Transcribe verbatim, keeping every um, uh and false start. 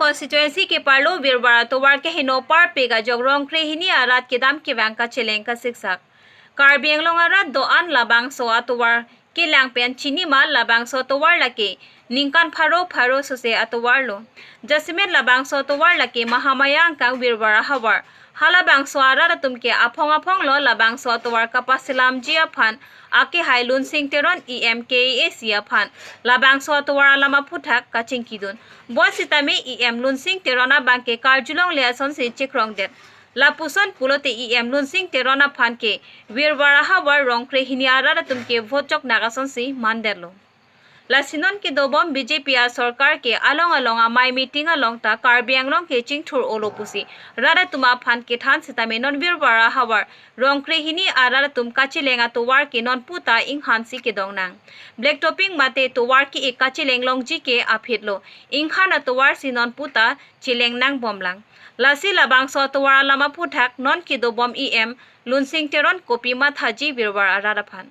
Constituency keparlo Virvar atovar keheno parpik ajok Rongkre hini arat kedam kevang kacheleng kasiksak. Karbi Anglong arat do-an labangso atovar kelang pen chini ma, labangso atovar lake ningkan pharo pharo sose atovarlo. Jasemet labangso atovar lake Mahamaya angkang Virvar ahavar. Halabangso arat atum ke aphong aphonglo labangso atovar kapaselamji aphan akehai Lunsing Teron E M K A A C aphan labangso atovar alam aphuthak kachingkidun. Bonsitame E M Lunsing Teron abang ke karjulongle asonsi chekrongdet. Lapuson pulote E M Lunsing Teron aphan ke Virvar ahavar Rongkre hini arat atum ke vote choknak asonsi mandetlo. Lasi non kedobom B J P asorkar ke along along amei meeting along ta Karbi Anglong ke chingthur-olo pusi rat atum aphan kethan sitame non Virvar ahavar Rongkre hini arat atum kacheleng atovar ke nonpu ta inghan si kedongnang. Black topping mate tovar ke-ik kacheleng longji ke aphitlo. Inghan atovar si nonpu ta cheleng nangbomlang. Lasi labangso atovar alam aphuthak non kedobom E M Lunsing Teron kopi mathaji Virvar arat aphan.